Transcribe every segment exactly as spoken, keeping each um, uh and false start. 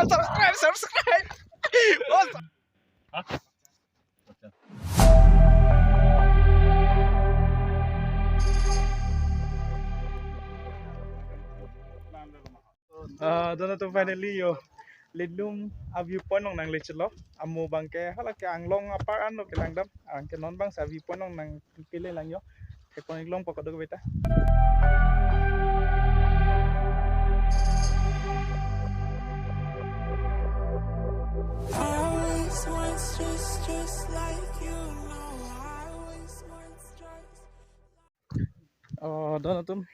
Subscribe, subscribe. Ah, don atum, finally yo, Lidlum a-view point along nangle chelo. Amo abangke hala ke Anglong apar anlo kelangdam. Anke non abangsi a-view point along nangpele lang yo. Thekpon ik longpo kadokave ta. I always want stress just like you know. I always want stress. Oh, don atum,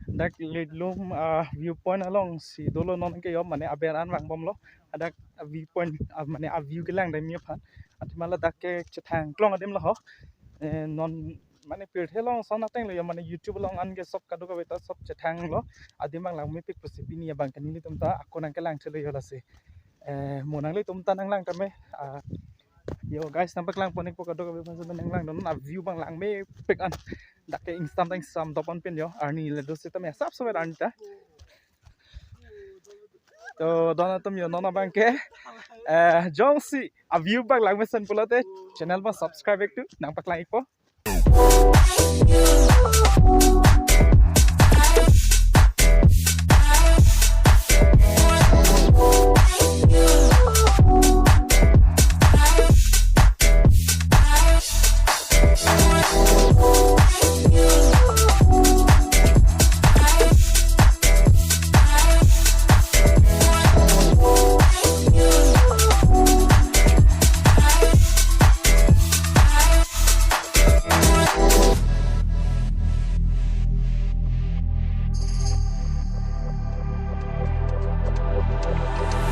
dak Lidlum a-view point alongsi dolo non ke yo, mane aber an vangbomlo. Hadak a-view point, ah, mane a-view kelangdam aphan. Athema ladak ke chethang klong adim lo ho. Eh, non mane pirthe along ason ateng lo yo, mane YouTube along anke sob kadokave ta sob chethanglo. Adim abang langmepik pusi pini abangke nelitum ta ako nangkelang chelo yo lasi. Eh, mo nanglitum ta nanglang tame. Ah, yo guys, nangpaklangpon ikpo kadokave aphan, nanglang don a-view abang langmepik an. Dak ke ingsam ta ingsam dopon pin yo. Arni le do sitame asap sober arni ta. To don atum yo, non abangke, eh, jongsi a-view abang langmesen pulote channel abang subscribe ik tu, nangpaklang ikpo.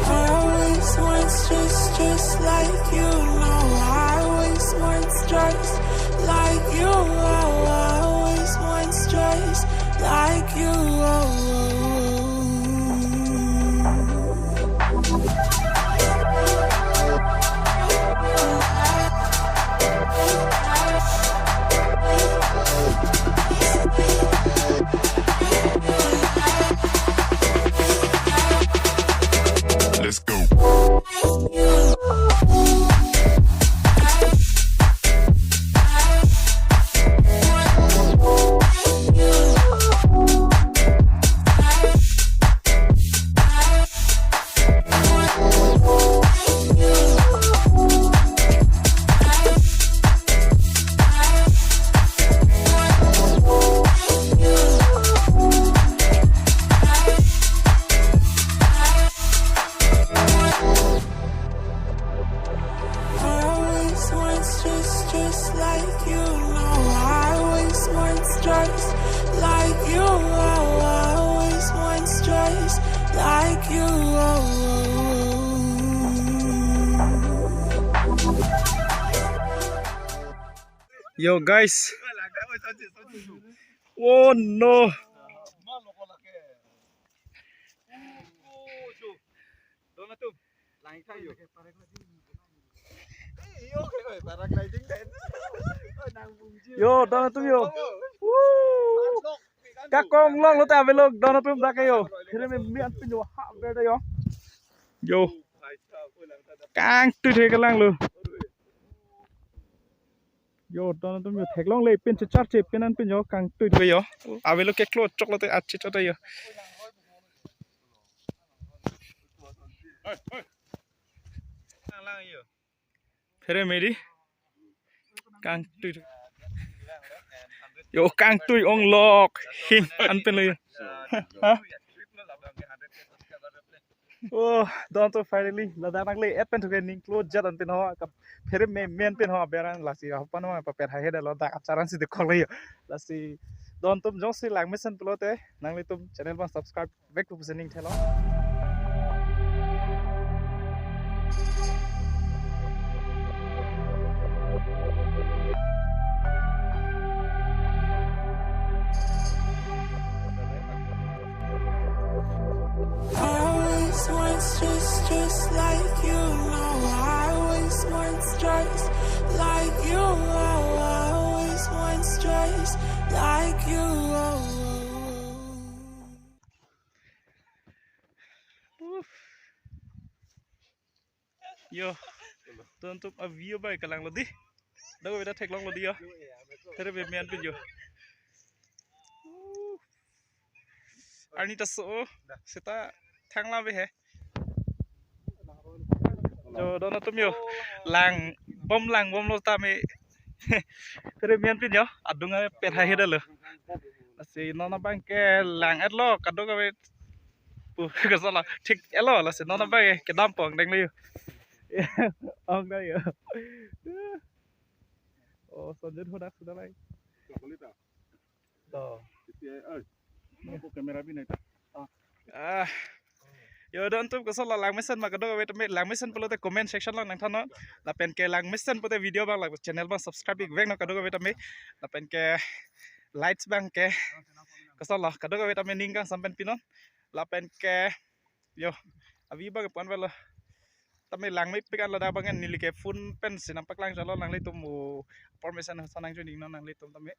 I always want stress just like you know. I always want stress like you. I always want stress like you. Let's go. I always want stress just like you know. I always want stress like you. I always want stress like you. Yo guys. Oh no. Don atum. Yo, don atum yo. Woo. Kakong longlo ta avelo don atum dak yo. Phere meme anpin yo ha ber da yo. Yo. Kangtui theklang lo. Yo, don atum yo, theklongle pin chechar che pin anpin yo, kangtui thek yo. Avelo keklo choklo te achi chota yo. Phere meme di. Kangtui. Yo, kangtui onglok. Hing anpin lo yo. Ha? Oh, don atum, finally ladak nangle-et pen thuke, ning klojat anpin ho, ka phere meme anpin ho, aber an lasi, hapan ma paper hai heda lo dak acharan si dekok lo yo. Lasi don atum jongsi langmesen pulote nanglitum channel abang subscribe back to presenting thelo. I always want stress just like you know. I always want stress like you. I always want stress like you. Yo, don atum a-view abang kelang lo dei. Kadokave ta theklong lo dei yo. Tere be men pin yo. Arni ta so, seta thanglang ave he. Yo, don atum yo. Lang bom, lang bom lo tame. Tere men pin yo. Adung ave per hai heda lo. Lasi non abang ke lang-et lo, kadokave pu, koson lo, thik-et lo, lasi non abang ke kedam pon deng lo yo. Ong da yo. Oh, Sanjay hodak sudah lagi. Chocolate ah. To. Isi ai, ai. Aku kamera bhi nahi tha. Ah. Yo, don atum koson lo, lang mesen ma kadokave tame, lang mesen pulote comment section along nangthannon. Lapen ke lang mesen pute video abang, la channel abang subscribe ik vek non kadokave tame. Lapen ke likes abang ke koson lo, kadokave tame ning kangsam pen pinon. Lapen ke yo, a-view abang ke pon avelo. Tame lang mepik an ladak abang ke neli ke phone pensi nangpaklang chalo, nanglitum mo permission sa nangchoningnon nanglitum tame.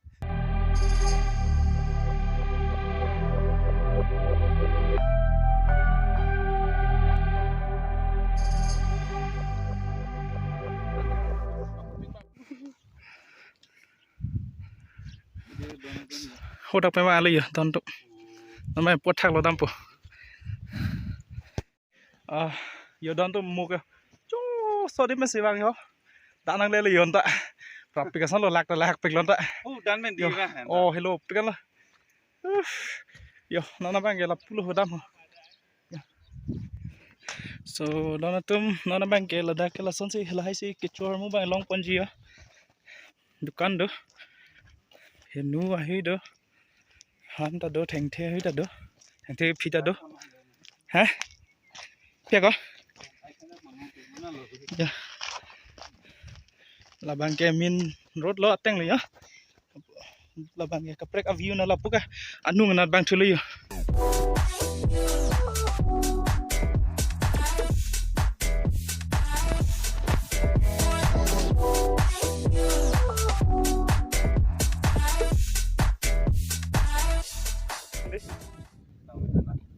Hodak pema ali yo, don atum. Namai pothak lo dampo. Ah, yo don atum mo ke. Cho, sorry mesi abang yo. Dak nanglele yon ta. Prapik ason lo, lak ta lak pik lon ta. Oh, dan men di yo, ba, han ta. Oh, hello, pik an lo. Uff. Yo, non abang ke lapu lo hodam ho. Yo. So, don atum, non abang ke ladak ke lasonsi lahai si kecho armu abang long ponji yo. Dukan do. Henu ahi do. Han ta do, thengthe ahi ta do. Thengthe phi ta do. Ha? Pia ko? Ya. Labang ke main road lo ateng lo ya. Labang ke kaprek a-view na lapu ke. Anung anat bang thulo yo.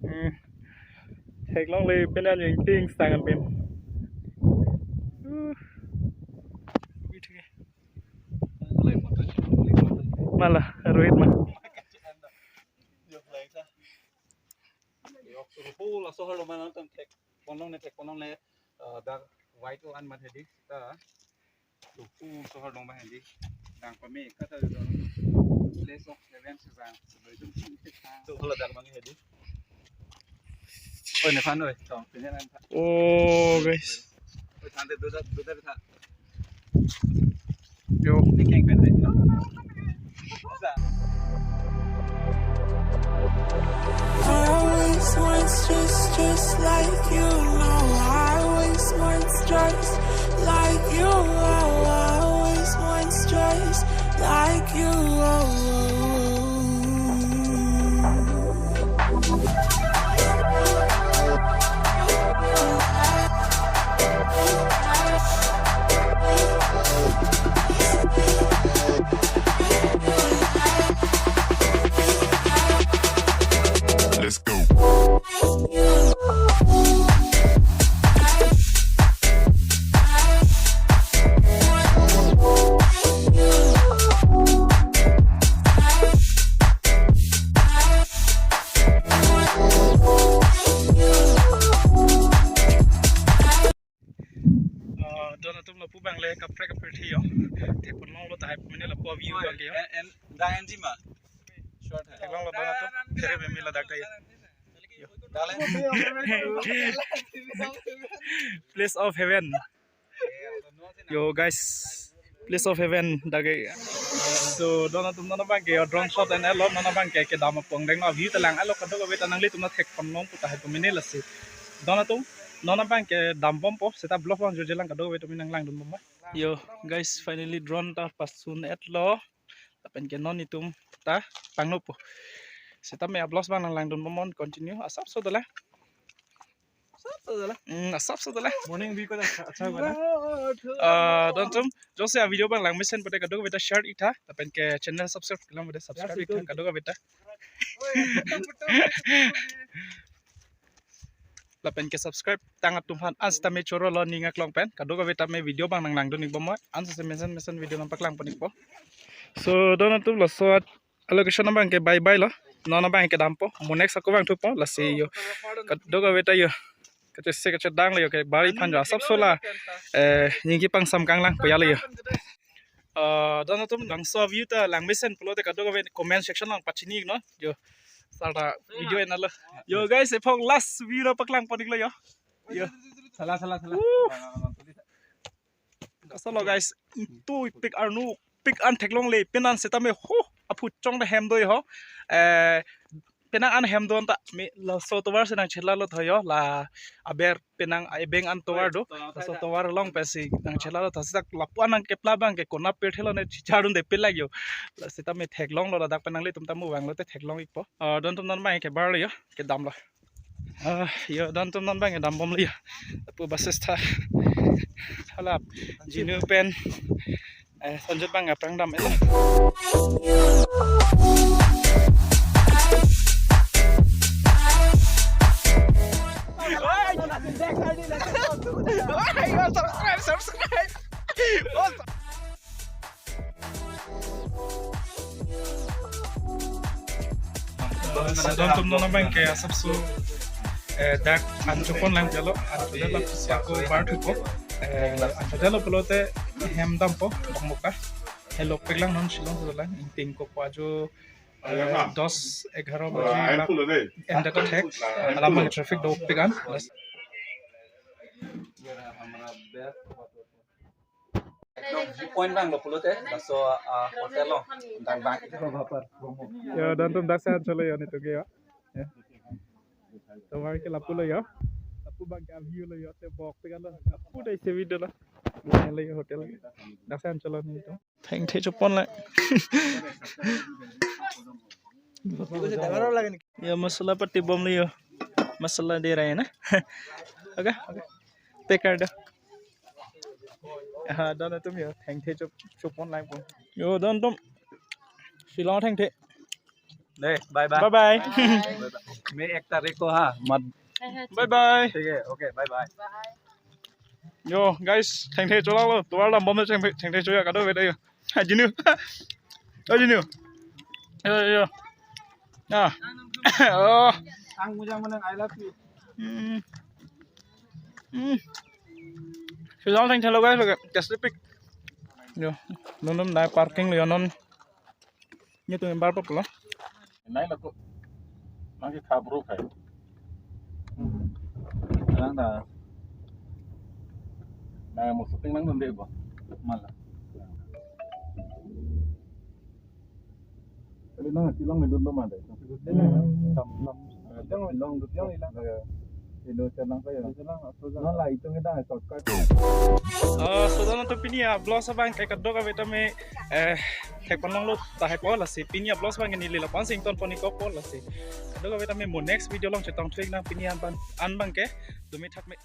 Hmm. Theklongle pen an jing ting sang an pen. Uh. Mala, Rohit ma. Yok, so, laso arlo ma nangtum thek ponlongle, thek ponlongle, eh, dak white o an mat hedi, ta. Lapu sohor dong ba hedi. Dang pame kata do. Place of heaven sejang. So, hala dak bang hedi. Oi, nephan oi, tong, pini nang. Oh, guys. Oi, thante duda, duda tha. Yo. Ini keng pen deh. Sa. I always want just, just like you. No, I always want just like you. I always want just like you. Let's go. Ah, don atum lapu abang le kaprek kaprek thi yo. Thek ponlonglo tahai pemene lapu view abang ke yo. And, and, da N G ma. Short hai. Theklonglo don atum, tere bemi ladak ta yo. Place of heaven. Yo guys, place of heaven dak ke. So don atum non abang ke drone shot en-et lo, non abang ke kedam pon deng lo, view ta lang-et lo, kadokave ta nanglitum na thek ponlong pu tahai pemene lasi. Don atum non abang ke dam bompo, seta vlog abang jo jelang kadokave atum nanglangdun bompo. Yo guys, finally drone ta pasun-et lo. Lapen ke non itum ta pangnopo. Seta me a-vlog abang nanglangdun bomnon, continue. Asapso dolang. Asapso dolang. Hmm, asapso dolang. Morning view ko acha, acha hua na? Ah, don atum, jongsi a-video abang lang mesen pute kadokave ta share ik tha. Lapen ke channel subscribe kelang pute subscribe ik tha kadokave ta. Lapen ke subscribe tang atum aphan an sitame choro lo ning aklong pen. Kadokave tame video abang nanglangdun-ik bomnoi. An sitame mesen mesen video nangpaklangpon-ikpo. So, don atum, laso at location abang ke bye bye lo. Non abang ke dampo. Mo next ako vangthupo, lasi yo. Kadokave ta yo. Kachese kachedang lo yo ke bari phan jo asapso la. Eh, ningki pangsam kanglang po ya lo yo. Eh, don atum, labangso view ta langmesen pulote kadokave comment section along pachini-iknon. Yo. Sar ta video en-et lo. Yo guys, ephong last view nangpaklangpon-ik lo yo. Yo. Salah, salah, salah. Uh. Kasolo guys, itu pik arnu, pik an theklongle, pik an sitame ho, aphu chong ta hem do ho. Eh, pik an hem do anta, me laso tovar si nangchela lo tho yo, la aber pik an ebeng an tovar do, laso tovar along pensi nangchela lo tho, sita lapu-an nangkepla abang ke konat pirthe lo ne chichar dunde pik lake yo. La sitame theklonglo, ladak pen nanglitum ta mo vanglote theklong-ikpo. Ah, don atum, non abang ke bar lo yo, kedam lo. Ah, yo, don atum, non abang dambomlo yo. Lapu basis tha. Hala, Jinu pen, eh, Sanjut abang aphrang dam-et lo. Subscribe, subscribe. Don atum, non abang ke asapso, eh, dak an chopon lang jalo, an chopon lang si ako bar thupo. Eh, an chopon lo pulote hem dampo, bangmoka. Hello, peklang non Shillong pulo lang, ingting ko po ajo, eh, dos egharo baji lak en data thek, alam traffic do pik an. Ekdom view point abang lo pulote, laso, ah, hotel lo, dang bang. Yo, don atum, dak si an cholo yo nelitum ke yo. Ya. Tovar ke lapu lo yo. Lapu abang ke view lo yo, te bok te kan lo. Lapu dai se video lo. Ini lo yo hotel. Dak si an cholo nelitum. Thengthe chopon lang. Yo, masala pati bomlo yo. Masala de rahe na. Okay, okay. Pack kar do. Ha, don atum yo, thengthe chop, chopon lang pon. Yo, don atum. Shillong thengthe. De, bye bye. Bye bye. मैं एक तारीख को, हाँ, मत। Bye bye. ठीक है, OK, bye bye। Yo, guys, thengthe cholanglo. Tovar dambom thengthe, thengthe choya kadokave ta yo. Ha, Jinu. Oh, Jinu. Yo, yo. Ah. Oh. Ang mujang manang, I love you. Hmm. Hmm. Shillong thengthe lo guys, lake. Just a pic. Yo. Non atum, nai parking lo yo non. Nelitum bar po pulo. Nai lako. Nang ke khabro khai. Nang da. Nang mo shooting nangdunde bo. Mala. Kali nang Shillong ni dun do ma de. Tam tam. Shillong dun yang ilang. Ilo chelang pa ya. Chelang, atau non la itum ke dang shortcut. Ah, so don atum, pini avlogs abang ke kadokave tame, eh, thekponlonglo tahai po, lasi pini avlogs abang ke neli lapu-an si ingtonpon-ikpo lasi. Kadokave tame mo next video along chetongthu-ik nang, pini an abang, an abang ke dumi thak me.